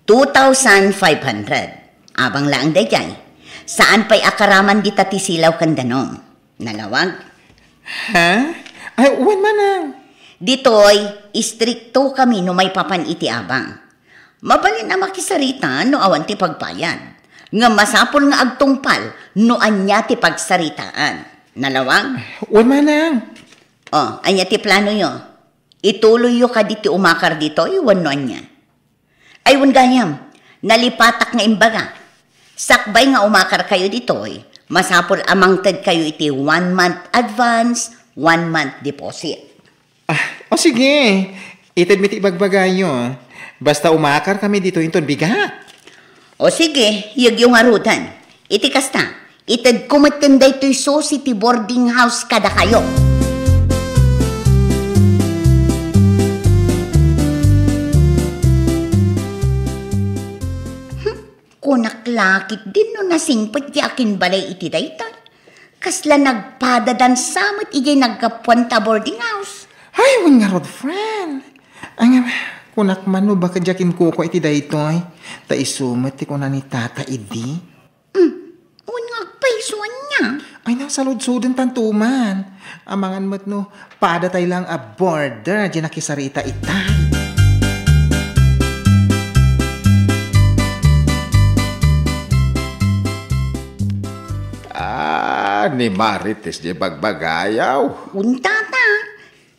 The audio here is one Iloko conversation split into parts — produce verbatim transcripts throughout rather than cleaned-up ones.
Two thousand five hundred. Abang laeng daydiay. Saan pay a karaman dita ti silaw ken danum. Nalawag? Ha? Ay, wen manang. Ditoy, istrikto kami no maipapan iti abang. Mabalin a makisarita no awan ti pagbayad. Ngem masapul nga agtungpal no ania ti pagsaritaan. Nalawag? Wen manang. O, ania ti planoyo? Ituloyyo kadi ti umakar ditoy wenno ania? Ay, wen gayam, nalipatak nga imbaga. Sakbay nga umakarkayo ditoy, masapul a mangtedkayo iti one month advance, one month deposit. Ah, o sige. Itedmi ti ibagbagayo. Basta umakar kami ditoy inton bigat. O sige, yegyo ngaruden. Iti kasta, itedko metten daytoy susi ti boarding house kadakayo. Hmm, kunak la ketdin no nasingpet ti akinbalay iti daytoy. Kasla nagpadadansa met idiay naggapuanta a boarding house. Ay, wen ngarud, friend. Ay, kunak man no baket diak inkukua iti daytoy. Ta isu met ti kuna ni Tata idi. Hmm, wen nga agpayso ania? Ay, nasaludsoden tanto man. Amangan met no, padatay laeng a boarder diay nakisarita itay. Ah, ni Marites diay bagbagayaw. Wen, Tata,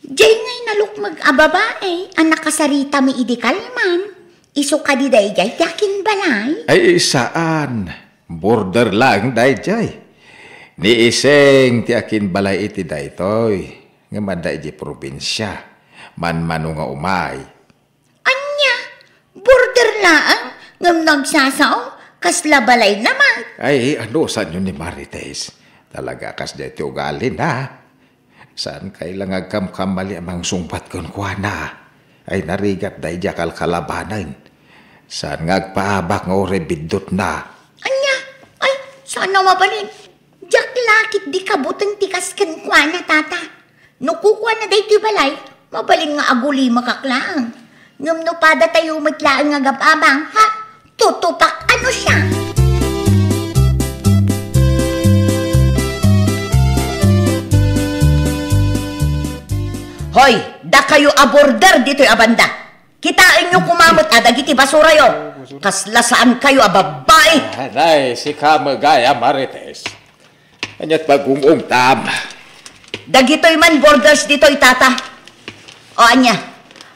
diay nga inalukmeg a babai a nakasaritami idi kalman. Isu kadi daydiay ti akinbalay? Ay, saan. Boarder laeng daydiay. Ni Ising ti akinbalay iti daytoy, ngem adda idiay probinsia. Manmano nga umay. Ania? Boarder laeng ngem nagsasao? Kasla balay naman. Ay, anusanyo ni Marites? Talaga kasdiay ti ugalina. Saankay la nga agkamkamali a mangsungbat kenkuana. Ay, narigat daydiay a kalkalabanen. Saan nga agpaabak nga uray biddutna. Ania? Ay, saan a mabalin. Diak la ketdi kabuteng ti kas kenkuana, Tata. No kukuana daytoy balay, mabalin nga agulimakak laeng. Ngem no padatayo met laeng nga agab-abang, ha? Tutupak, ano siya? Hoy, dakayo a boarder ditoy a banda. Kitaenyo koma met a dagiti basurayo. Kasla saankayo a babbai. Anay, sika met gayam, Marites. Ania ti pagung-ungtam? Dagitoy man boarders ditoy, Tata. O ania,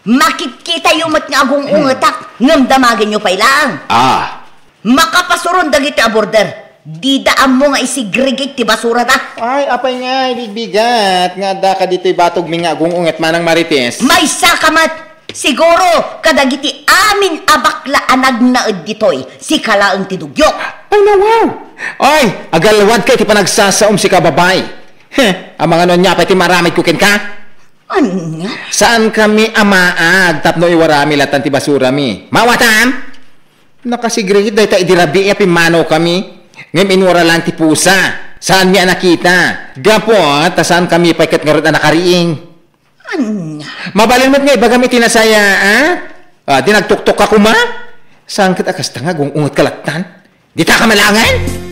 makitkitayo met nga agung-ungetak, ngem damagenyo pay laeng. Ah. Makapasuron dagitoy a boarder. Dida ammo nga i-segregate ti basurada. Ay, apay nga, ibigbigat nga adda kaditoy batogmi nga agung-unget, Manang Marites? Maysaka met! Siguro, kadagiti amin a bakla a nagnaed ditoy, sika laeng ti dugyok. Ay, nawaw! Ay, agalwadka iti panagsasaom, sika babai. Heh, amangan no ania pay ti maaramidko kenka? Ania? Saankami a maag tapno iwarami lattan ti basurami. Mawatam? Nakasegregate dayta idi rabii a pimmanokami. Ngem inwara laeng ti pusa. Saanmi a nakita. Gapu ta saankami pay ket ngarud a nakariing. Ania? Mabalin met nga ibagam iti nasayaat. Ah, di nagtuktokka koma? Saan ket a kasta nga agung-ungetka lattan? Dita ka malangen?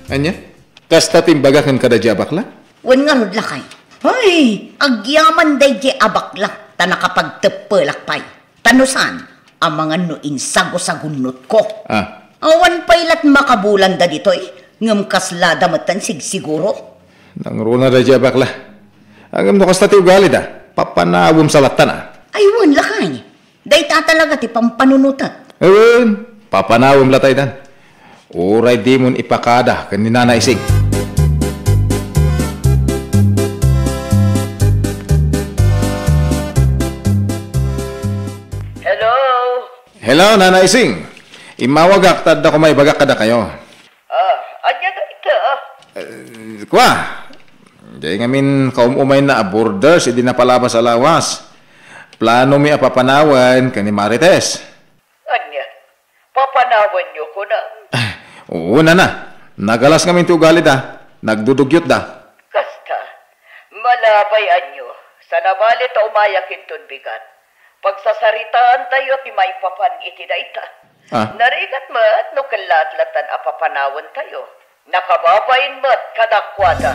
Ania? Kasta ti imbagak ken kadaydiay a bakla? Wen ngarud, lakay. Hay! Agyaman daydiay a bakla, ta nakapagteppelak pay. Ta no saan, amangan no insagusagunnotko. Ah. Awan pay lat makabulanda ditoy, ngem kaslada metten sigsiguro. Nangruna daydiay a bakla. Ngem no kasta ti ugalida, papanawem sa lattan a. Ay, wen, lakay. Dayta talaga ti pampanunotak. Wen, papanawem lattan. Uray dimon ipakada ken ni Nana Ising. Hello? Hello, Nana Ising. Immawagak ta adda koma ibagak kadakayo. Ah, ania dayta? Eh, kua, diay ngamin kaum-umayna a boarders idi napalabas a lawas. Planomi a papanawen ken ni Marites. Ania? Papanawenyo kuna? Ah, wen, Nana. Nagalas ngamin ti ugalida. Nagdudugyotda. Kasta, Labay, anyo, sanabali ta umayak inton bigat. Pagsasaritaantayo ti maipapan iti dayta. Ah. Narigat met no kellaat latan a papanawentayo. Nakababain met kadakuada.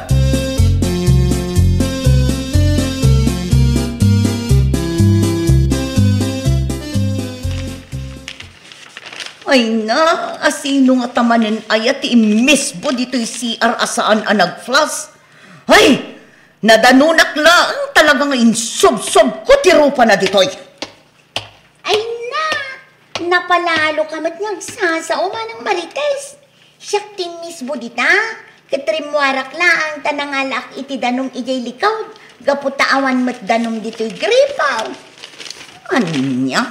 Ay na, asino nga tamanen aya ti immisbo ditoy C R a saan a nag-flush? Ay, nadanonak laeng talaga nga insubsobko ti rupana ditoy. Ay na, napalaloka met nga agsasao, Manang Marites. Siak ti immisbo dita, ket rimmuarak laeng ta nangalaak iti danum idiay likod, gapu ta awan met danum ditoy gripo. Ania?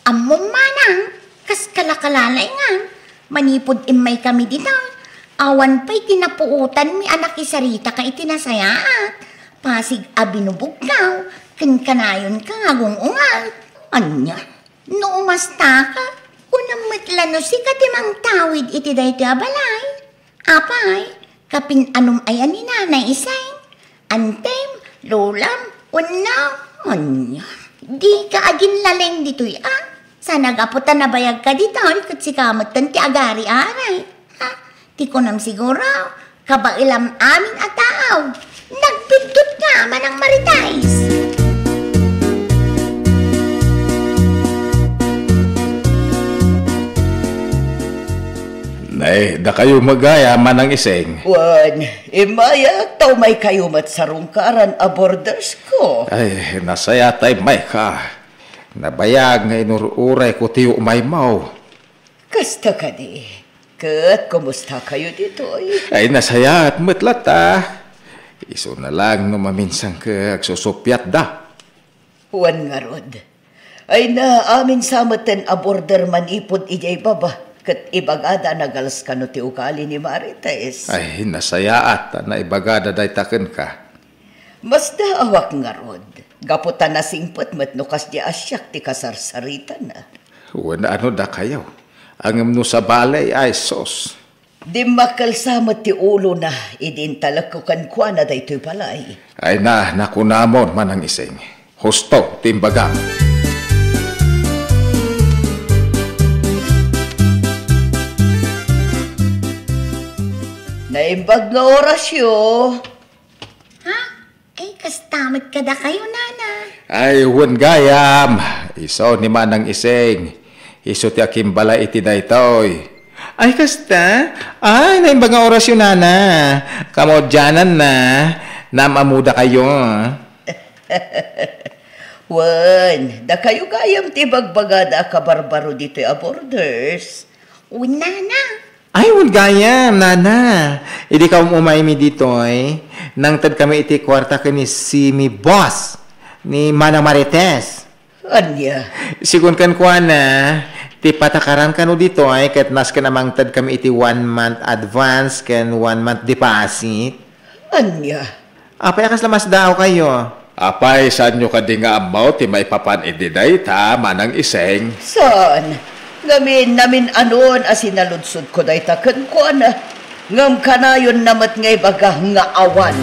Ammom manang, kas kalakalalaingan, manipud immaykami dita, awan pay ti napuotanmi a nakisaritaka iti nasayaat. Pasig a binubugkaw, ken kanayonka nga agung-ungat. Ania? No umastaka, kunam met la no sika ti mangtawid iti daytoy a balay. Apay, kapin-anom aya ni Nanay Iseng? Antim, lolam, wenno? Ania? Dika aginlaleng ditoy a? Sana gapu ta nabayagka ditoy ket sika metten ti agari-ari. Ha? Ti kunam siguro, kabaelam amin a tao. Nagbiddut nga, Manang Marites. Nay, dakayo met gayam, Manang Iseng. Wen, immayak ta umaykayo met sarungkaran a boarders ko. Ay, nasayaat ta immayka. Nabayag nga inur-urayko ti umaymo. Kasta kadi, ket kumustakayo ditoy? Ay, nasayaat met latta. Isuna laeng no maminsanka agsusuppiatda. Wen ngarud. Ay na, amin sa metten a boarder manipud idiay baba, ket ibagada a nagalas kano ti ugali ni Marites. Ay, nasayaat a naibagada dayta kenka. Masdaawak ngarud, gapu ta nasingpet met no kasdi a siak ti kasarsaritana. Wen, ano dakayo? Ngem no sabali, ay sus. Dimmakkel sa met ti ulona idi intalekko kenkuana daytoy balay. Ay na, nakunamon, Manang Ising. Husto ti imbagam. Naimbag nga orasyo. Ha? Ay, kasta met kadakayo, nana. Ay, wen gayam. Isu ni Manang Ising. Isu ti akimbalay iti daytoy. Ay, kasta? Ay, naimbag nga orasyo, nana. Kamaudiananna, naam-ammodakayo. Wen, dakayo gayam ti bagbagada a kabarbaro ditoy a boarders. Wen, nana. Ay, wen gayam, nana. Idi kaum-umaymi ditoy, nangtedkami iti kuarta ken ni Simi Boss, ni Manang Marites. Ania? Sigun kenkuana, ti patakaran kano ditoy ket nasken a mangtedkami iti one month advance ken one month deposit. Ania? Apay a kasla masdaawkayo? Apay, saanyo kadi nga ammo ti maipapan idi dayta, Manang Ising? Saan? Ngamin, namin-anon a sinaludsodko dayta kenkuana. Ngem kanayonna met nga ibaga nga awan.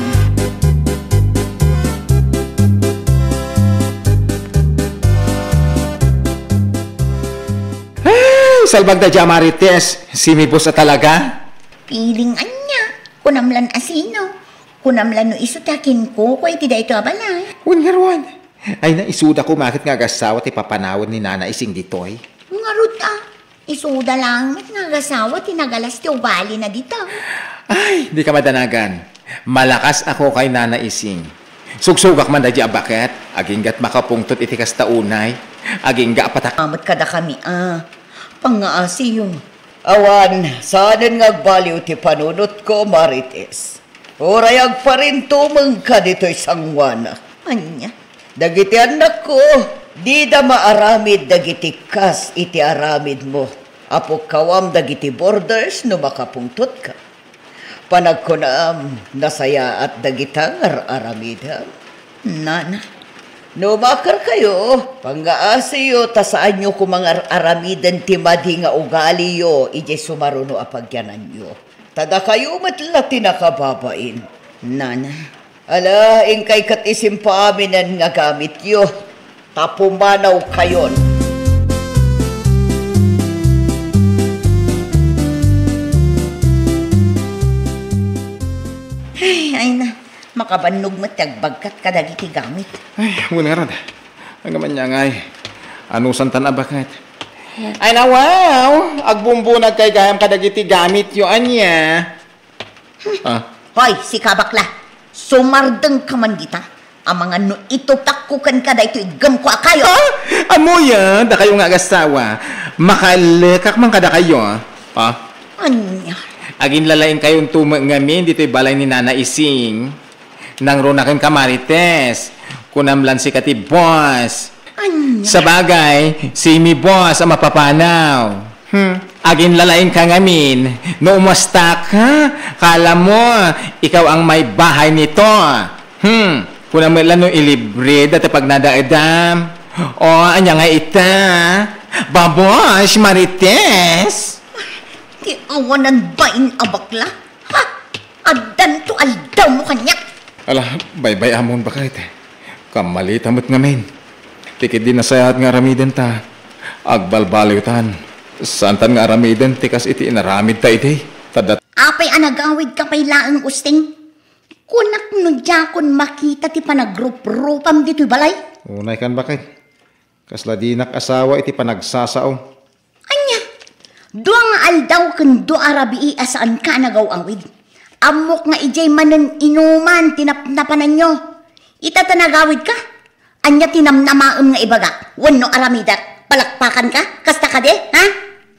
Ay, salbag da dia Marites, Simi Boss a talaga. Piling ania, kunam lan asino? Kunam lan no isu ti akinkuko iti daytoy a balay. Wen ngarud. Ay na, isuda koma ket nga agasawa ti papanawen ni Nana Ising ditoy. Ngarud a, isuda laeng met nga agasawa ti nagalas ti ugalina dita. Ay, dika madanagan. Malakas ako kay Nana Ising. Sugsugak man daydi a baket, aginggat makapungtot iti kasta unay. Agingga a patak- Amet kadakami a. Pangngaasiyo. Awan, saanen nga agbaliw ti panunotko, Marites. Uray agparintumengka ditoy sangoanak. Ania? Dagiti annakko, dida maaramid dagiti kas iti aramidmo. Apukkawam dagiti boarders no makapungtotka. Panagkunam, nasayaat dagita nga ar-aramidem. Nana. No umakerkayo, pangngaasiyo ta saanyo koma nga ar-aramiden ti madi nga ugaliyo idiay sumaruno a pagyananyo. Ta dakayo met la ti nakababain. Nana, Ala, inkay ket isimpaaminen nga gamityo, ta pumanawkayon. Ay, ay na, makabannog met ti agbagkat kadagiti gamit. Ay, ammon ngarud. Ania man ngay, anusanta a baket? Ay, nawaw, agbumbunagkay gayam kadagiti gamityo, ania? Ah. Hoy, sika bakla. Sumardengka man dita. Amangan no itupakko kenka daytoy iggemko a kayo. Ah? Ammoyo, dakayo nga agasawa. Makaellekak man kadakayo. Ah? Ania? Aginlalaingkayonto met ngamin ditoy balay ni Nana Ising. Nangruna kenka, Marites. Kunam lan sika ti boss. Ania? Sabagay, simi boss a mapapanaw. Hmm. Aginlalaingka ngamin, no umastaka, kala mo, ikaw ang may bahay nito. Hmm. Kunam met la no ilibre dayta pagnadaedam. O, ania nga ita? Babos, Marites! Ti awanan bain a bakla? Ha? Addanto aldawmo kaniak? Ala, baybay-amon baket. Kammalita met ngamin. Ti ketdi nasayaat nga aramidenta, agbalbaliwtan. Saantan nga aramiden ti kas iti inaramidta idi. Ta dat- Apay a nagawidka pay laeng, Usting? Kunak no diakon makita ti panagruprupam ditoy balay? Unaykan baket. Kasla dinak asawa iti panagsasao. Ania? Dua nga aldaw ken dua a rabii a saanka a nagaw-awid. Ammok nga idiay manen inuman ti napnapananyo. Ita ta nagawidka? Ania ti namnamaem nga ibagak? Wenno aramidek? Palakpakanka? Kasta kadi? Ha?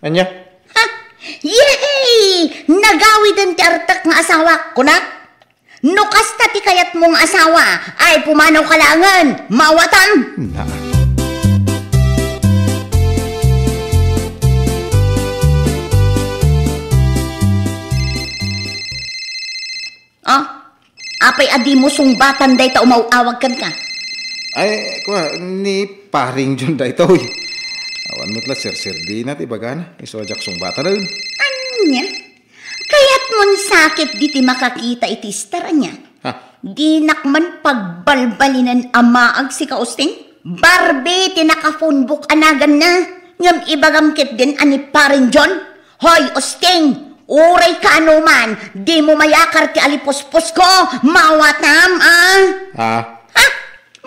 Ania? Ha? Yehey! Nagawiden ti artek nga asawak, kunak? No kasta ti kayatmo nga asawa, ay pumanawka laengen, maawatam! Na. Ah, apay a dimo sungbatan dayta umaw-awag kenka? Ay, kua, ni Paring John daytoy. Awan met la serserbina ti ibagana, isu a diak sungbatanen. Ania? Kayatmon sakit diti makakita iti star, ania? Ha? Dinak man pagbalbalinen a maag, sika Usting. Barbie ti nakapunbok a naganna. Ngem ibagam ketdin a ni Paring John. Hoy, Usting, uray kaanuman, dimo mayakar ti alipuspusko, maawatam, a? Ah. Ha?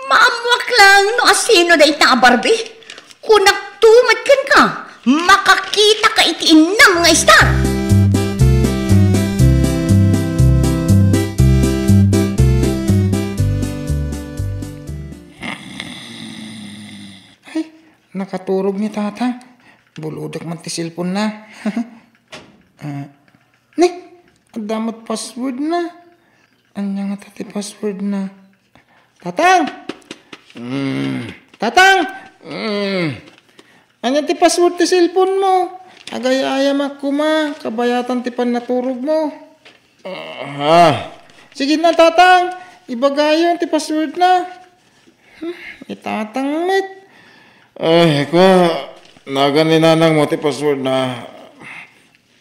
Maammoak laeng no asino dayta a Barbie. Kunakto met kenka, makakitaka iti innam nga star. Ay, nakaturog ni Tatang. Bulodek man ti cellphone-na. Ah, ni, adda met password-na. Ania ngata ti password-na? Tatang! Mm. Tatang! Mm. Ania ti password ti cellphone-mo? Agay-ayamak koma, kabayatan ti pannaturogmo. Ah. Sige na, Tatang. Ibagayon ti password-na. Hmm, ni Tatang met. Ay, kua, nagan ni Nanangmo ti password-na.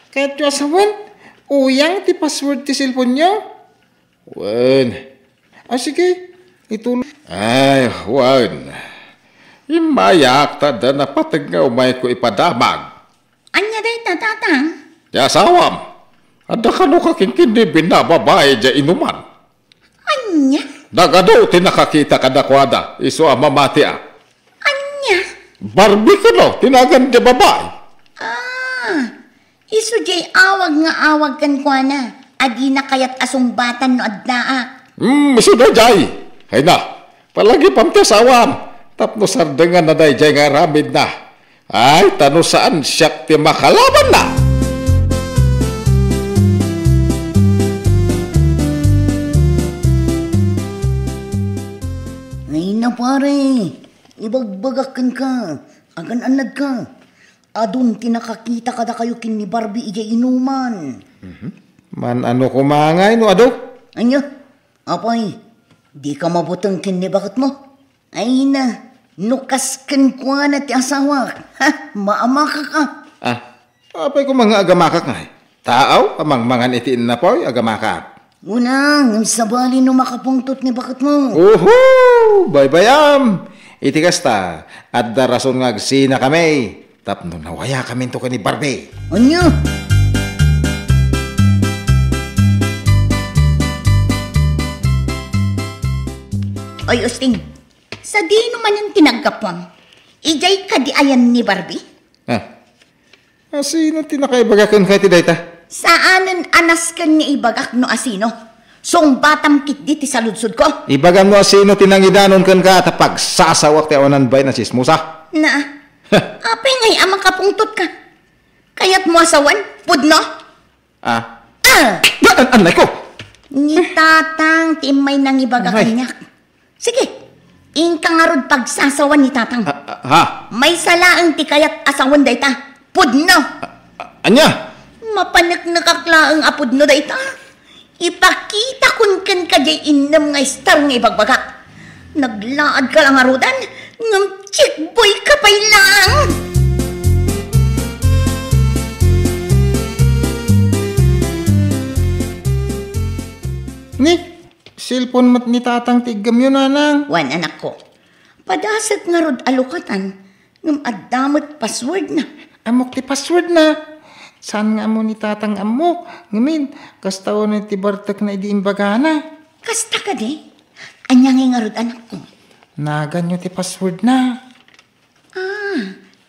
Kayatyo a sawen, uyang ti password ti cellphone-yo? Wen. Ah, sige. Itul- Ay, wen. Immayak ta adda napateg nga umayko ipadamag. Ania dayta, Tatang? Ti asawam. Adda kano kakinkinni binnababai idiay inuman. Ania? Nagadu ti nakakita kadakuada, isu a mamati a. Ania? Barbie kano ti nagan ti babai. Ah, isu diay awag nga awag kenkuana, a dina kayat a sungbatan no addaak. Hmm, isu daydiay. Hayna, palagipam ti asawam, tapno sardenganna daydiay nga aramidna. Ay, ta no saan siak ti makalabanna. Ay na, pare, ibagbagak kenka, agan-annadka. Adun ti nakakita kadakayo ken ni Barbie idiay inuman. Mhm. Man-ano koma ngay no adu? Ania? Apay, dika mabuteng ken ni baketmo? Ay na, no kas kenkuana ti asawak, ha, maamakak a. Ah, apay koma nga agamakak ngay? Taaw a mangmangan iti innapoy, agamakak. Una, ngem sabali no makapungtot ni baketmo. Uhu! Baybayam! Iti kasta, adda rason nga agsinakami tapno nawayakaminto ken ni Barbie. Ania? Oy, Usting, sadino manen ti naggapuam? Idiay kadi ayan ni Barbie? Ah. Asino ti nakaibaga kenka iti dayta? Saanen a nasken nga ibagak no asino. Sungbatam ketdi ti saludsodko. Ibagam no asino ti nangidanon kenka ta pagsasawak ti awanan bain a tsismosa. Na, apay ngay a makapungtotka? Kayatmo a sawen? Pudno? Ah. Ah! An-, annay ko! Ni Tatang ti immay nangibaga kaniak. Sige, inka ngarud pagsasawan ni Tatang. Ah, ah, ha? Maysa laeng ti kayat a sawen dayta. Pudno! Ah, ah, ania? Mapaneknekak laeng a pudno dayta. Ipakitakon kenka diay innem nga star nga ibagbagak. Naglaadka la ngaruden, ngem chickboyka pay laeng. Ni, cellphone met ni Tatang ti iggamyo, Nanang. Wen, anakko. Padasek ngarud a lukatan, ngem adda met passwordna. Ammok ti passwordna. Saan nga ammo ni Tatang ammok? Ngamin, kasta unay ti bartekna idi imbagana. Kasta kadi? Ania ngay ngarud, anakko? Naganyo ti passwordna. Ah,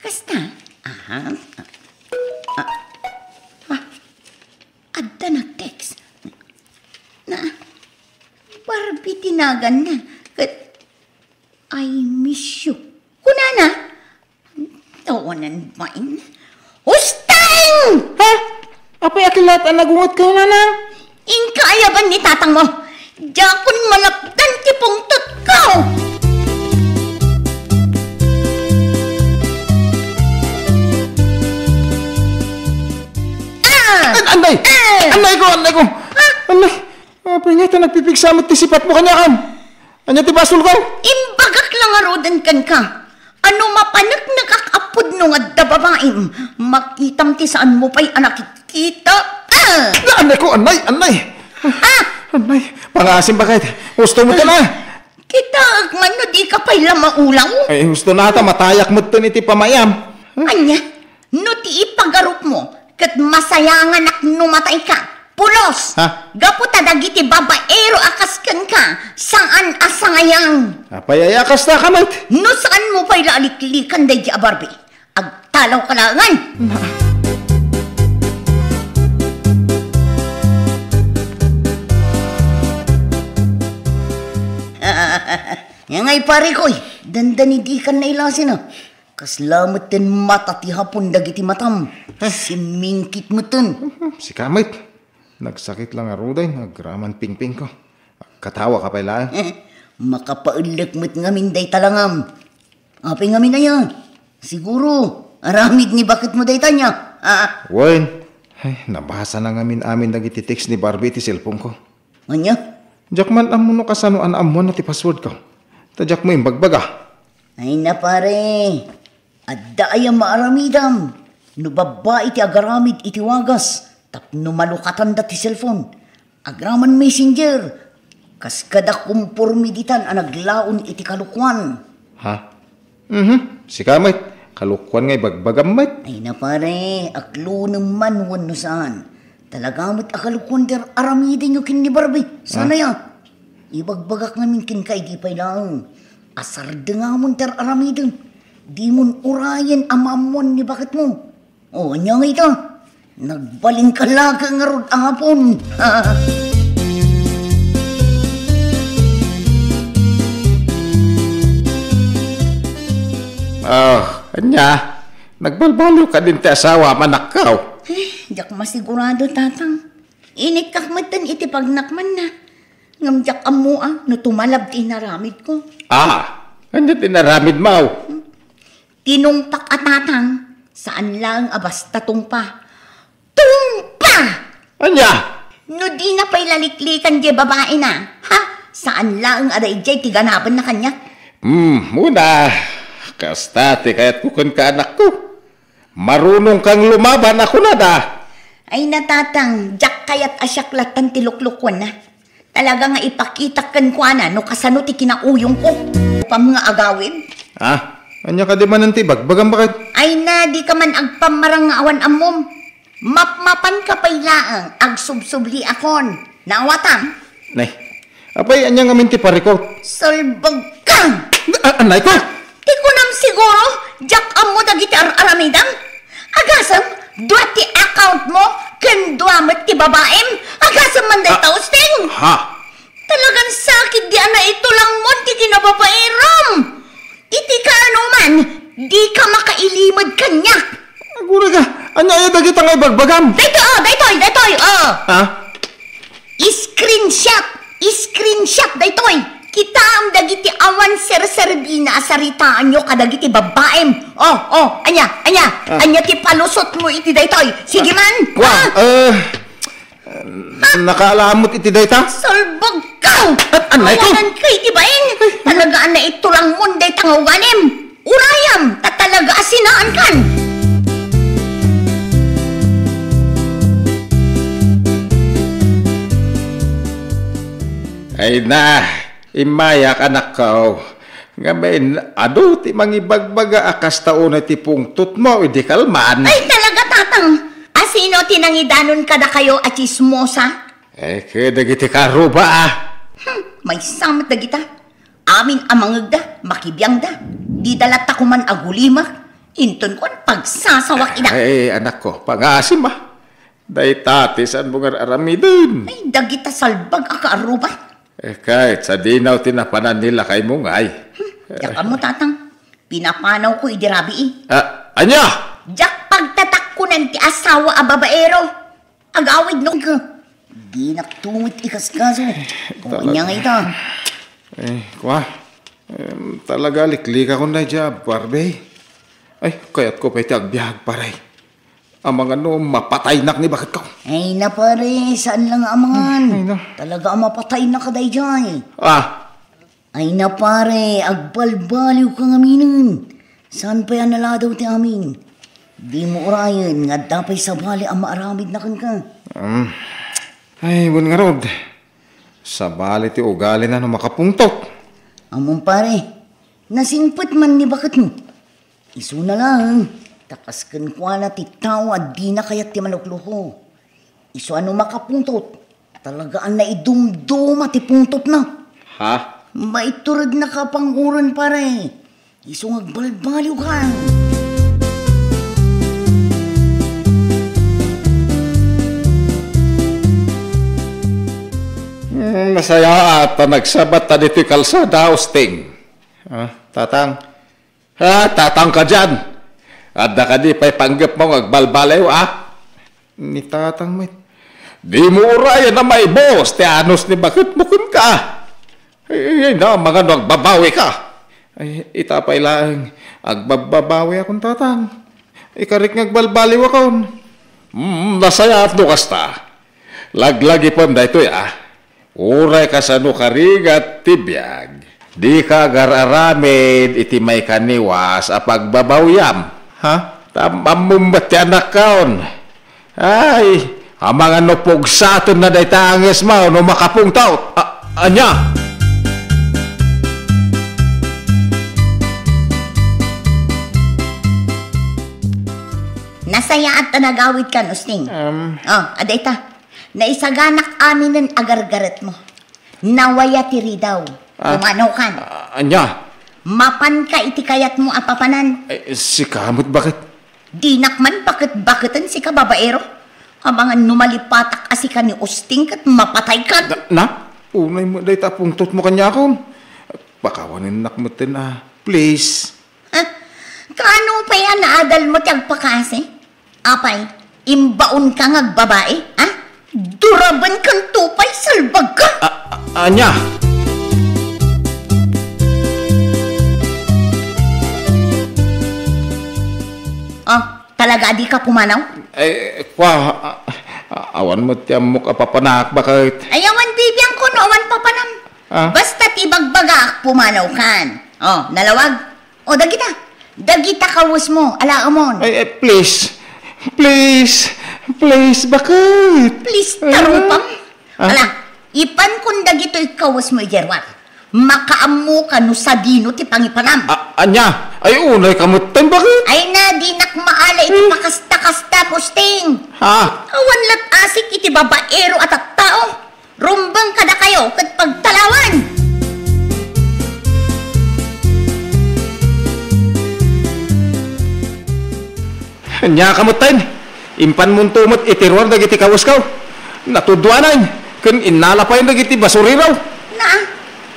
kasta? Aha. Ah, ah, adda nag-text. Na, Barbie ti naganna. Ket, "I miss you." Kunana? Awanan bain. Usting! Ha? Apay a kellat a nagungetkayo, Nanang? Inka ayaban ni Tatangmo. Diakon malapdan ti pungtotko. Ah! An-, anday! Ah! Anday ko, anday ko! Ah! Anday! Apay ngay ta nagpipigsa met ti sipatmo kaniakam? Ania ti basolko? Imbagak la ngaruden kenka a no mapaneknekak a pudno nga adda babaim, makitam ti saanmo pay a nakitkita. Ah! Anay ko, anay, anay! Ah! Anay, pangaasim baket. Husto met na. Kitaek man no dika pay la maulaw. Ay, husto na ta, matayak metten iti pamay-am. Ania? No ti ipagarupmo ket masayanganak no matayka, pulos! Ha? Gapu ta dagiti babaero a kas kenka, saan a sangayang. Apay aya a kasta ka met? No saanmo pay la a liklikan daydi a Barbie, agtalawka laengen. Na- Nia ngay, parekoy, dandani dikan nailasina. Kasla metten mata ti hapon dagiti matam. Simmingkit metten. Sika met. Nagsakit la ngaruden, agraman pingpingko. Agkatawaka pay laeng. Makapaellek met ngamin dayta langam. Apay ngamin aya? Siguro, aramid ni baketmo dayta nia? Ah. Wen, ay, nabasana ngamin amin dagiti text ni Barbie iti cellphone-ko. Ania? Diak man ammo no kasano a naammoanna ti password-ko. Ta diakmo imbagbaga. Ay na, pare, adda aya maaramidam no babbai ti agaramid iti wagas tapno malukatanda ti cellphone? Agraman Messenger, kas kada komporme ditan a naglaon iti kalokuan. Ha? Mhm. Sika met, kalokuan nga ibagbagam met. Ay na, pare, aklonem man wenno saan. Talaga met a kalokuan ti ar-aramidenyo ken ni Barbie. Saan aya? Ibagbagak ngamin kenka idi pay laeng. Asardengamon ti ar-aramidem. Dimon urayen a maammoan ni baketmo. O, ania ngay ita? Nagbalinka la ket ngarud a hapon. Ah, ania? Nagbalbaliw kadin ti asawam, anakko? Eh, diak masigurado, Tatang. Inikkak metten iti pagnakmanna. Ngem diak ammo a no tumalab ti inaramidko. Ah, ania ti inaramidmo? Tinungpak a, Tatang, saan laeng a basta tungpa. Tungpa! Ania? No dina pay la liklikan diay babaina, ha? Saan laeng a daydiay ti ganabanna kaniak? Hmm, una, kasta ti kayatko kenka, anakko. Marunongkang lumaban a kunada. Ay, natatang, diak kayat a siak lattan ti luklukuenna. Talaga nga ipakitak kenkuana no kasano ti kinauyongko. Pam nga agawid. Ah, ania kadi manen ti bagbagam, baket? Ay na, di ka man agpammarang nga awan ammom. Mapmapan ka pay laeng, agsubsubliakon. Naawatam? Nay, apay, ania ngamin ti parikot? Salbag ka! A-, anay ko! Ti kunam siguro, diak ammo dagiti ar-aramidam? Agasem, dua ti account mo, ken dua met ti babaem. Agasem man dayta, Ah, Usting! Ha? Talagan sakit di a naitulangmon ti kinababaeram. Iti kaanoman, di ka makailimed kaniak. Agura ka, ania aya dagita nga ibagbagam? Daytoy, oh, daytoy, daytoy, oh. Ha? Screenshot, screenshot daytoy. Kitaem dagiti awan serserbina a saritaanyo kadagiti babbaem. Oh, oh, ania, ania, Ah. ania ti palusotmo iti daytoy? Sige man, Wa, ha? eh, Nakaalamot iti dayta? Salbag ka! At anay ko! Awanan ka iti bain! Talaga a naitulangmon dayta nga ugalim! Urayam, ta talaga a sinaankan! Ay na, immayak, anakko. Ngamin, adu ti mangibagbaga a kasta unay ti pungtotmo idi kalman? Ay, talaga, tatang! Asino ti nangidanon kadakayo a tsismosa? Eh, kadagiti karuba, ah. Hmm, maysa met dagita. Amin a mangegda, makibiangda. Dida latta koman agulimek. Inton kuan, pagsasawak ida. Ay, anakko, pangaasim, ah. Dayta ti saanmo nga ar-aramiden. Ay, dagita salbag a kaarruba. Eh, ket sadino ti napanan ni lakaymo ngay? Hmm, diak ammo, tatang. Pinapanawko idi rabii. Ah, ania? Diak pagtatakkonan ti asawa a babaero. Agawid no ka. Dinak tumit ikaskaso. Kung Talaga. anya nga ita. Eh, kwa. Em, talaga liklikakon daydiay a Barbie. Ay, kayatko pay ti agbiag, pare. Amangan no mapataynak ni baketko. Ay na, pare, saan lang amangan. Ay, na. Talaga a mapataynak ka daydiay. Ah, Ay na, pare, agbalbaliw ka ngaminen. Saan pay a naladaw ti amin? Dimo urayen nga adda pay sabali a maaramidna kenka. Um, ay, wen ngarud. Sabali ti ugalina no makapungtot. Ammom, pare, nasingpet man ni baketmo. Isuna laeng, ta kas kenkuana ti tao a dina kayat ti malukluko. Isu a no makapungtot, talaga a naidumduma ti pungtotna. Ha? Maiturednaka panguren, pare. Isu nga agbalbaliwkan. Hmm, nasayaat ta nagsabat ta ditoy kalsada, Usting. Ah, Tatang, Ah, tatang ka dian. Adda kadi pay panggepmo nga agbalbaliw, ah? Ni tatang met. Dimo urayen a maibus ti anus ni baketmo kenka. Ay, ay, na, amangan no agbabawi ka. Ay, ita pay laeng, agbabbabawi akon, tatang. Ikarik nga agbalbaliw akon. Mm, nasayaat no kasta. Laglagipem daytoy, ah. Uray kasano karigat ti biag, dika agar-aramid iti maikaniwas a pagbabawyam. Ha? Tam-, ammom met ti anakkaon. Ay, amangan no pugsatenna dayta a ngesmo no makapungtot. A-, ania? Nasayaat ta nagawidkan, Usting. Um. Oh, adda ita. Naisaganak aminen a gargaretmo. Nawaya ti ridaw. Ah, Pumanawkan. Ah, ania? Mapanka iti kayatmo a papanan. Ay, sika met baket? Dinak man baket-baketen sika, babaero. Amangan no malipatak a sika ni Usting ket mapataykan. Na, na? Unay met dayta a pungtotmo kaniakon. Pakawanennak metten a, please. Ha? Kaano pay a naadalmo ti agpakasi? Apay, imbaonka nga agbabai, ha? Durabenkanto pay, salbagka! A-, a-, ania? Oh, talaga a dika pumanaw? Ay, kwa, a-, a-, awan met ti ammok a papanak, baket. Ay, awan bibiangko no awan papanam. Ah? Basta ti ibagbagaak, pumanawkan. Oh, nalawag? O, dagita. Dagita kawesmo, alaemon. Ay, ay, please. Please. Please, bakit? Please, tarupam. Ah? Ala, ipankon dagitoy kawesmo idiay ruar. Makaammoka no sadino ti pangipanam. A-, ania? Ay, unay ka metten, bakit? Ay na, dinak maala iti Hmm. pakasta-kasta, Pusting. Ha? Awan lat asik iti babaero a tattao. Rumbeng kadakayo ket pagtalawan. Ania ka metten? Impanmonto met iti ruar dagiti kawesko. Natudwanan, ken innala pay dagiti basurero. Na,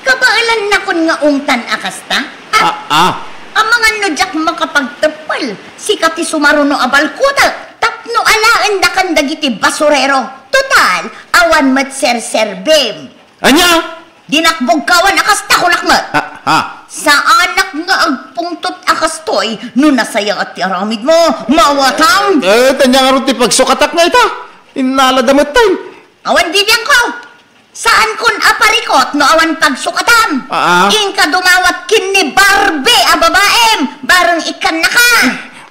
kabaelannakon nga ungtan a kasta? Ah, ah. Amangan no diak makapagteppel, sika ti sumaruno a balkutek tapno alaendakan dagiti basurero. Total, awan met serserbim. Ania? Dinak bugkawan a kasta, kunak met. Ha? Ha? Saanak nga agpungtot a kastoy no nasayaat ti aramidmo, mawatam. Eh, ania ngarud ti pagsukatak nga ita? Innalada metten. Awan bibiangko. Saankon a parikut no awan pagsukatam. Ah. Inka dumawat ken ni Barbie a babaem, bareng ikkannaka.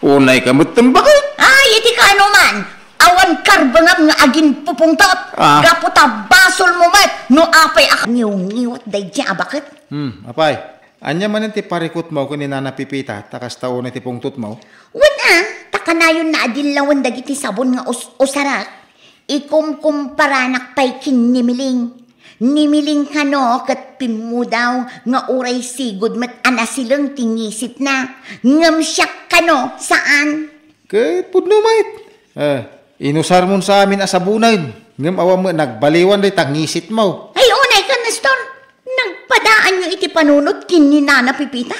Unay ka metten, bakit? Ay, iti kano man. Awan karbengam nga aginpupungtot. Ah. Gapu ta basolmo met no apay a ngiwngiwat daydiay a baket. Hmm, apay, ania manen ti parikutmo ken ni Nana Pipita ta kasta unay ti pungtotmo? Wen a, ta kanayon a dillawen dagiti sabon nga us-, usarak. Ikumkumparanak pay ken ni Miling. Ni Miling kano ket pimmudaw nga uray sigud met a nasileng ti ngisitna. Ngem siak kano, saan. Ket pudno met. Eh, inusarmon sa amin a sabonen, ngem awan met nagbaliwan dayta ngisitmo. Ay, unay ka, Nestor. Nagpadaanyo iti panunot ken ni Nana Pipita.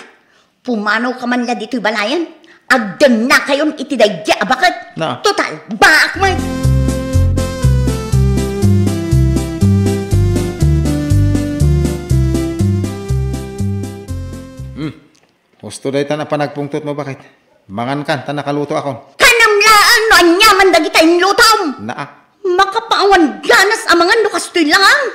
Pumanawka man la ditoy balayen. Agdennakayon iti daydiay a baket. Na. Total, baak met. Hmm. Husto daytan a panagpungtotmo, baket. Mangankan ta nakalutoakon. Kanam laeng no ania man dagita inlutom. Naa. Makapaawan ganas a mangan no kastoy laeng.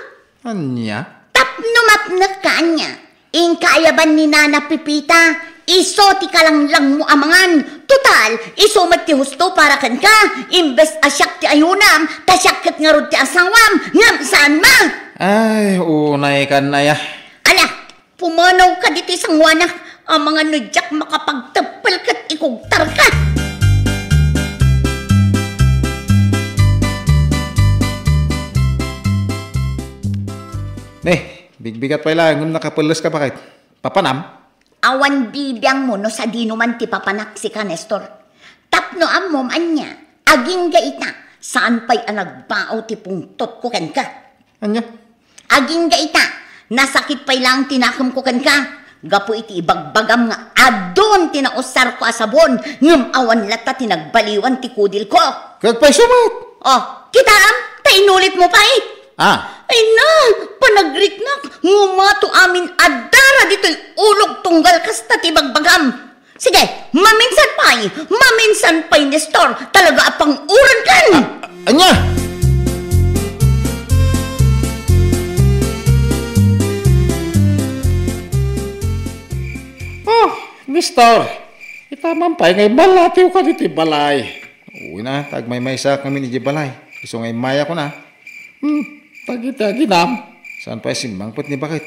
Ania? Tapno mapnek ka ania. Inka ayaban ni Nana Pipita, isu ti kalanglangmo a mangan. Total, isu met ti husto para kenka. Imbes a siak ti ayunam, ta siak ket ngarud ti asawam, ngem saan met. Ay, unay kan aya. Ala, pumanawka ditoy sangoanak, amangan no diak makapagteppel ket ikugtarka. Ne, bigbigat pay laeng ngem nakapelles ka, baket. Papanam? Awan bibiangmo no sadino man ti papanak sika, Nestor. Tapno ammom ania, agingga ita, saan pay a nagbao ti pungtotko kenka. Ania? Agingga ita, nasakit pay laeng ti nakemko kenka, gapu iti ibagbagam nga adun ti nausarko a sabon, ngem awan latta ti nagbaliwan ti kudilko. Ket pay sumat? Oh, kitaem, ta inulitmo pay. Ah. Ay na, panagriknak, ngumato amin a dara ditoy ulog tunggal kasta ti bagbagam. Sige, maminsan pay, maminsan pay, Nestor, talaga a panguran kan. Ah, ania? Oh, Nestor, ita man pay nga immallatiwka ditoy balay. Uy na, ta agmaymaysaak ngamin idiay balay. Isu nga immayakon a. Hmm, dagiti aginam. Saan pay simmangpet ni baket?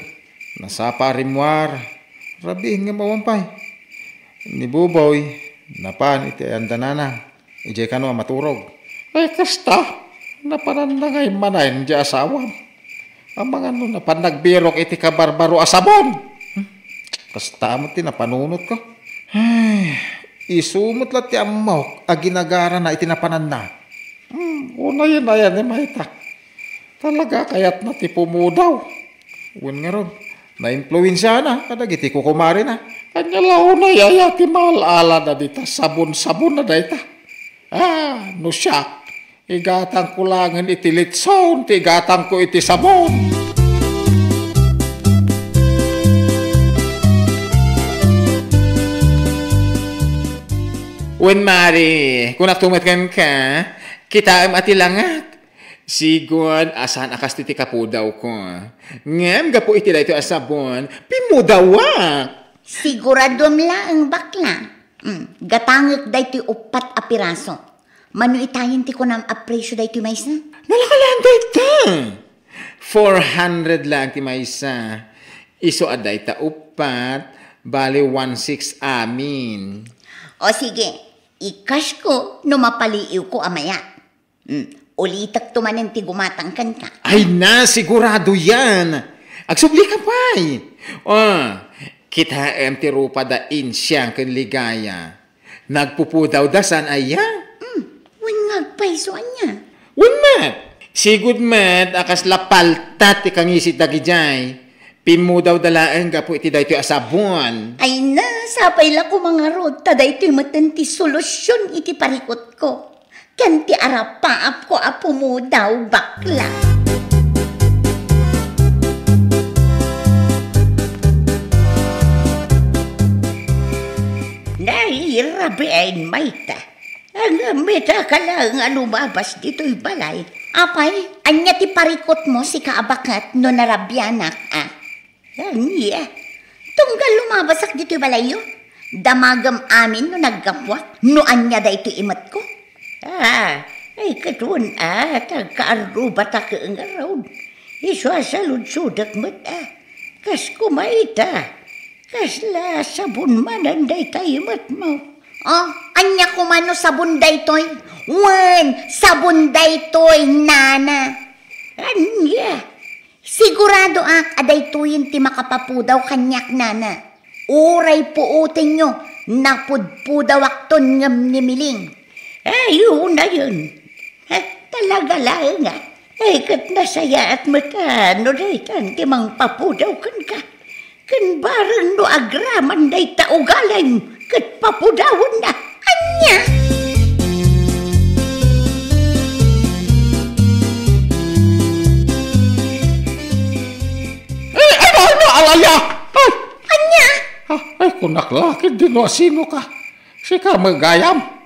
Nasapa a rimmuar. Rabii ngem awan pay. Ni Buboy, napan iti ayandanana. Idiay kano a maturog. Ay, kasta, napananna nga immanen ti asawam. Amangan no napan nagbirok iti kabarbaro a sabon. Hmm, kasta met ti napanunotko. Ay, isu met la ti ammok a ginagarana iti napananna. Hmm, unayen aya ni mayta. Talaga kayatna ti pumudaw. Wen ngarud, naimpluensiana kadagiti kukumarena. Ania la unay aya ti maal-alada dita sabon-sabon a dayta? Ah, no siak, igatangko laengen iti litson ti igatangko iti sabon. Wen, Mari, kunakto met kenka, kitaem a ti langak. Sigun a saan a kastoy ti kapudawko. Ngem gapu iti daytoy a sabon, pimmudawak. Siguradom laeng, bakla. Mm, gatangek daytoy uppat a piraso. Mano itayen ti kunam a presio daytoy maysa? Nalaka laeng dayta. Four hundred laeng ti maysa. Isu a dayta uppat, bali one six amin. O sige, i-cash ko no mapaliiwko a mayat. Hmm, ulitekto manen ti gumatang kenka. Ay na, sigurado yan. Agsubli ka pay. O, kitaem ti rupa da Insiang ken Ligaya. Nagpupudawda san aya? Hmm, wen nga agpayso ania? Wen met. Sigud met a kasla palta ti kangisit dagijay. Pimmudawda laeng gapu iti daytoy a sabon. Ay na, sapay la koma ngarud, ta daytoy metten ti solusion iti parikutko. Ken ti arapaapko a pumudaw, bakla. Nairabiin mayta. Ngem ita ka laeng a lumabas ditoy balay. Apay, ania ti parikutmo, sika a baket, no narabianak, a? Ania? Tunggal lumabasak ditoy balayyo? Damagem amin no naggapuak, no ania daytoy imetko? A, ay, ket wen a, ta agkaarrubatak ngarud. Isu a saludsodek met a. Kas koma ita, kasla sabon manen dayta imetmo? O, ania koma no sabon daytoy? Wen, sabon daytoy, nana. Ania? Siguradoak a daytoyen ti makapapudaw kaniak, nana. Uray puotenyo, napudpudawakton ngem ni Miling. Ay, unayen. Ha, talaga laeng a. Ay, ket nasayaat met a no daytan ti mangpapudaw kenka. Ken bareng no agraman dayta ugalim ket papudawenna. Ania? Ay, ay, ay, ay, ay, ay, ay. Ania? Ah, ay, kunak la, ket di no asino ka. Sika met gayam.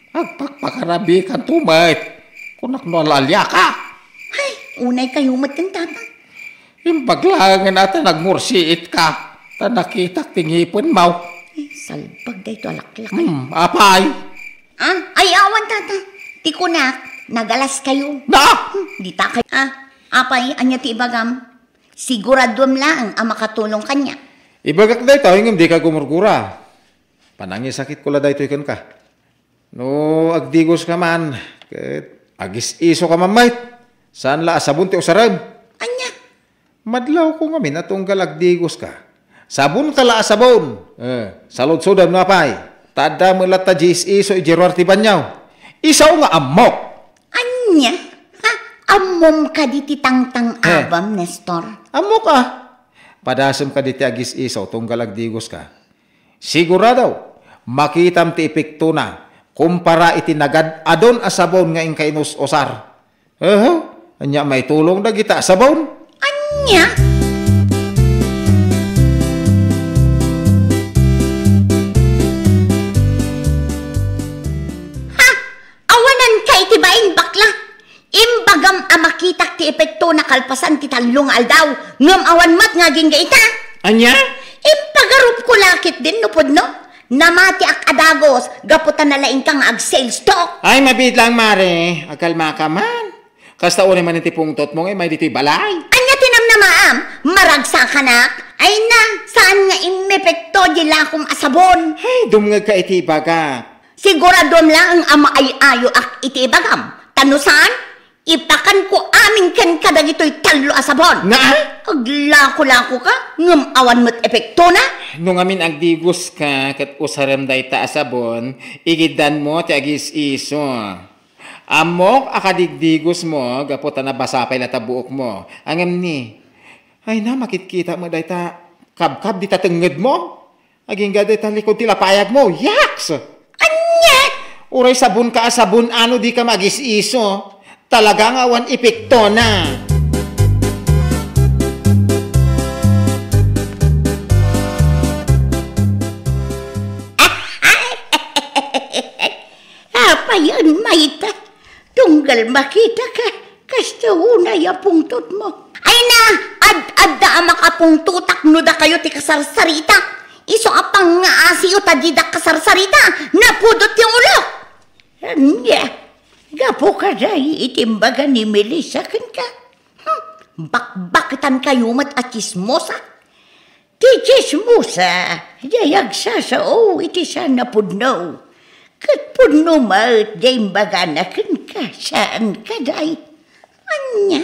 Agpakpakarabikan to met. Kunak no alalia ka. Ay, unay kayo met ken tata. Imbag laengen a ta nagmursiit ka, ta nakitak ti ngipenmo. Ay, salbag dayto a laklak. Hmm, apay? Ah, ay, awan, tata. Ti kunak, nagalas kayo. Na! Hmm, dita kayo. Ah, apay, ania ti ibagam? Siguraduem laeng a makatulong kaniak. Ibagak daytoy ngem dika gumurgura. Panangisakitko la daytoy kenka. No agdigoska man, ket agis-isoka man met. Saan la a sabon ti usarem. Ania? Madlawko ngamin a tunggal agdigoska. Sabonka la a sabon. Eh, saludsodem no apay. Ta adda met latta dies-iso idiay ruar ti banio. Isu nga ammok. Ania? Ha? Ammom kadi ti tangtang-abam, Nestor? Ammok a. Padasem kadi ti agis-iso tunggal agdigoska. Sigurado, makitam ti epektona kumpara iti nagad-adon a sabon nga inka inus-usar. Aha, ania maitulong dagita a sabon? Ania? Ha? Awananka iti bain, bakla? Imbagam a makitak ti epektona kalpasan ti tallo nga aldaw, ngem awan met nga agingga ita. Ania? Impagarupko la ketdin no pudno. Namatiak a dagus gapu ta nalaingka nga ag-sales talk. Ay, mabiit lang, Mare. Agkalmaka man. Kasta unay manen ti pungtotmo nga immay ditoy balay. Ania ti namnamaam? Maragsakanak? Ay na, saan nga immepekto di lakom a sabon? Ay, dumngegka iti ibagak. Siguraduem laeng a maay-ayoak iti ibagam. Ta no saan, ipakanko amin kenka dagitoy tallo a sabon. Naa? Aglako-lakoka, ngem awan met epektona. No ngamin agdigoska ket usarem dayta a sabon, igiddanmo ti agis-iso. Ammok a kadigdigosmo gapu ta nabasa pay latta buokmo. Ngem ni, ay na, makitkita met dayta kabkab dita tengngedmo. Agingga dayta likod ti lapayagmo. Yaks! Ania? Uray sabonka a sabon, ano, dika magis-iso. Talaga nga awan epektona. Apayen, mayta? Tunggal makitaka, kasta unay a pungtotmo. Ay na, ad-adda a makapungtotak no dakayo ti kasarsarita. Isu a pangngaasiyo ta didak kasarsarita, napudot ti ulo. Ania? Gapu kadi iti imbaga ni Melissa kenka? Hmm, bakbaketankayo met a tsismosa. Ti tsismosa, diay agsasao iti saan a pudno. Ket pudno met diay imbagana kenka, saan kadi? Ania?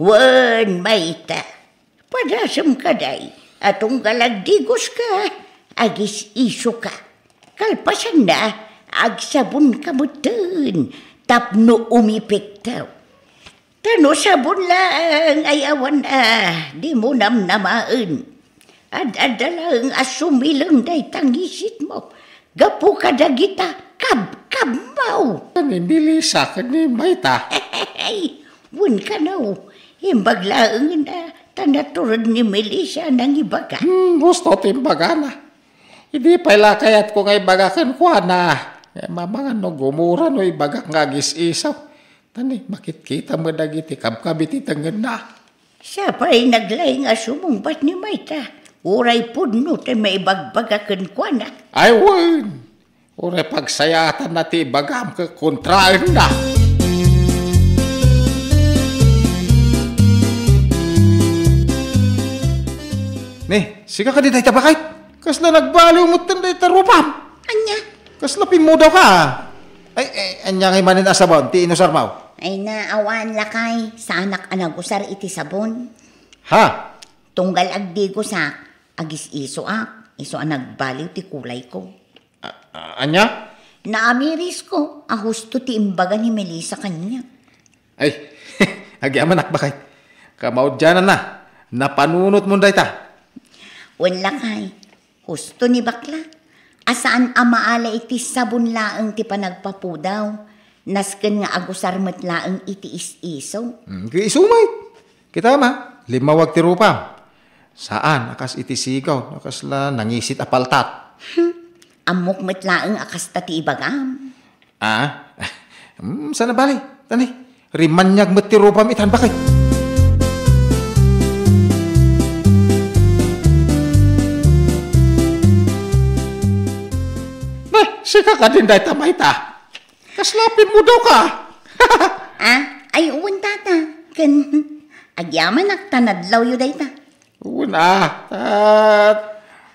Wen, mayta. Padasem kadi a tunggal agdigoska, agis-isoka. Kalpasanna, agsabonka metten tapno umipektaw. Ta no sabon laeng ay awan a, dimo namnamaen. Ad-adda laeng a sumileng dayta ngisitmo gapu kadagita kabkabmo. Ni Melissa ken ni mayta. Wen kano, imbag laengen a ta natured ni Melissa a nangibaga. Hmm, husto ti imbagana. Idi pay la kayatko nga ibaga kenkuana, eh, mamangan no gumura no ibagak nga agis-iso. Tani, makitkita met dagiti kabkab iti tengngenna. Sapay naglaing a sumungbat ni mayta, uray pudno ti maibagbaga kenkuana. Ay, wen! Uray pagsayaatanna ti ibagam ket kontraenna. Ni, sika kadi dayta, baket? Kasla nagbaliw metten dayta rupam. Ania? Kasla pimmudawka. Ay, ay, ania ngay manen a sabon ti inusarmo? Ay na, awan, lakay. Saanak a nagusar iti sabon. Ha? Tunggal agdigosak, agis-isoak, isu a nagbaliw ti kulayko. A-, a-, ania? Naamirisko a husto ti imbaga ni Melissa kaniak. Ay, agyamanak, baket. Kamaudiananna, napanunotmon dayta. Wen, lakay, husto ni bakla a saan a maala iti sabon laeng ti panagpapudaw, nasken nga agusar met laeng iti is-iso. Hmm, ket isu met. Kitam a, limmawag ti rupam. Saan a kas iti sigaw, no kasla nangisit a paltat. Hmm, ammok met laeng a kasta ti ibagam. Ah? Hmm, saan a bale. Tani, rimaniag met ti rupam itan, baket. Bah, sika kadin dayta, mayta. Kasla pimmudawka. Ah? Ay, wen, tata. Ken, agyamanak ta nadlawyo dayta. Wen a, ta,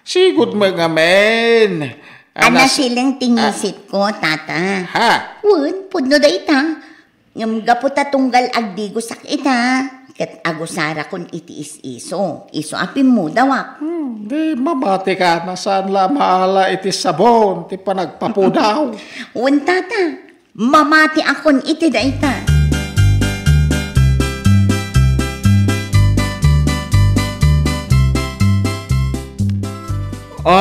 sigud met ngamin. A, a, nas-, nasiling ti a- ngisitko, tata. Ha? Wen, pudno dayta. Ngem gapu ta tunggal agdigosak ita, ket agusarakon iti is-iso. Isu a pimmudawak. Hmm, di mamatika, no saan la maala iti sabon ti panagpapudaw. Wen, tata. Mamatiakon iti dayta. O,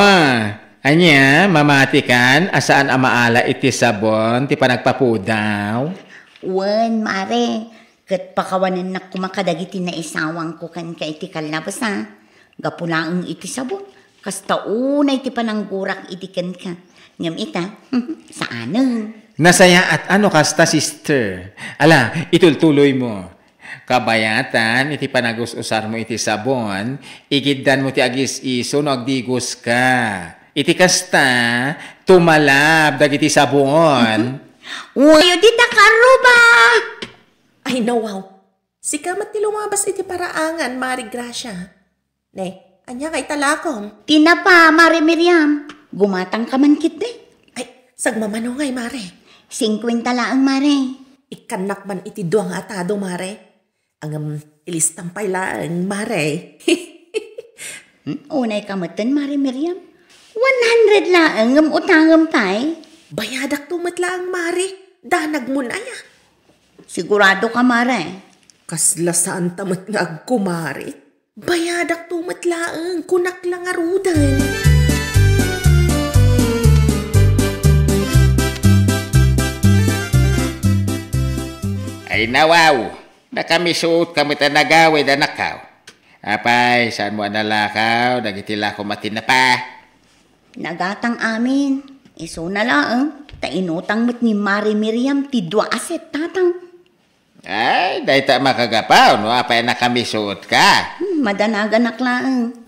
ania, mamatikan a saan a maala iti sabon ti panagpapudaw? Wen, mare, ket pakawanennak koma kadagiti naisawangko kenka iti kallabas a. Gapu laeng iti sabon, kasta unay ti pananggurak idi kenka. Ngem ita, saanen. Nasayaat a no kasta, sister. Ala, itultuloymo. Kabayatan iti panagus-usarmo iti sabon, igiddanmo ti agis-iso no agdigoska. Iti kasta, tumalab dagiti sabon. Uy, dita karuba! Ay, nawaw. Sika met ti lumabas iti paraangan, Mari Gracia. Ne, ania nga italakom? Tinapa, Mari Miriam. Gumatangka man ketdi. Ay, sagmamano ngay, Mare? Singkuenta laeng, Mare. Ikkannak man iti dua nga atado, Mare. Ngem ilistam pay laeng, Mare. Hmm, unayka metten, Mari Miriam. One hundred laeng, ngem utangem pay. Bayadakto met laeng, Mare. Danagmon aya. Siguradoka, Mare? Kasla saanta met nga agkumare. Bayadakto met laeng, kunak la ngaruden. Ay, nawaw, nakamisuotka met a nagawid, anakko. Apay, saanmo a nalakaw dagiti lakom a tinapa? Nagatang amin. Isuna laeng, ta inutang met ni Mari Miriam ti dua a set, tatang. Ay, dayta makagapu no apay a nakamisuotka. Hmm, madanaganak laeng.